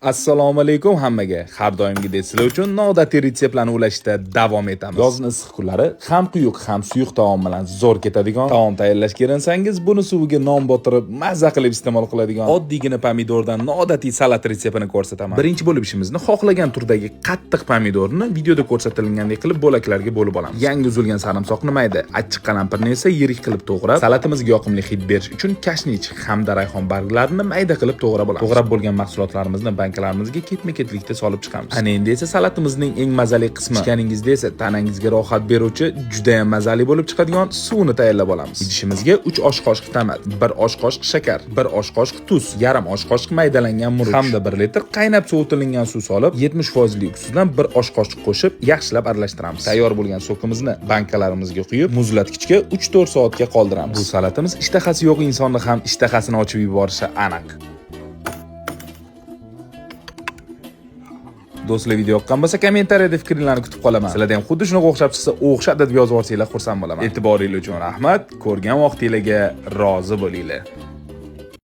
Assalomu alaykum hammaga. Har doimgidek sizlar uchun noodatiy retseptlarni ulashda davom etamiz. Yozning issiq kunlari ham quyuq, ham suyuq taom bilan zo'r ketadigan taom tayyorlashga erinsangiz, buni suviga non botirib, mazza qilib iste'mol qiladigan oddiygina pomidordan noodatiy salat retseptini ko'rsataman. Birinchi bo'lib ishimizni xohlagan turdagi qattiq pomidorni videoda ko'rsatilgandek qilib bo'laklarga bo'lib olamiz. Yangi uzilgan sarimsoqni mayda, achchiq qalampirni esa yirik qilib to'g'rab, salatimizga yoqimli hid berish uchun kashnich hamda rayhon barglarini mayda qilib to'g'rab olamiz. To'g'rab bo'lgan mahsulotlarimizni bankalarimizga ketma-ketlikda solib chiqamiz. Ana endi esa salatimizning eng mazali qismi. Ichganingizda esa tanangizga rohat beruvchi, juda ham mazali bo'lib chiqadigan suvni tayyorlab olamiz. Idishimizga 3 osh qoshiq tomat, 1 osh qoshiq shakar, 1 osh qoshiq tuz, yarim osh qoshiq maydalangan murch hamda 1 litr qaynab sovutilgan suv solib, 70% li uksusdan 1 osh qoshiq qo'shib, yaxshilab aralashtiramiz. Tayyor bo'lgan sokimizni bankalarimizga quyib, muzlatgichga 3-4 soatga qoldiramiz. Bu salatimiz ishtahasi yo'q insonni ham ishtahasini ochib yuborishi aniq. Do'stlar, video yoqqan bo'lsa, kommentariyada fikringlarni kutib qolaman. Sizlarda ham xuddi shunaqa o'xshab chiqsa, o'xshab deb yozib yuborsanglar xursand bo'laman. E'tiboringlar uchun rahmat. Ko'rgan vaqtinglarga rozi bo'linglar.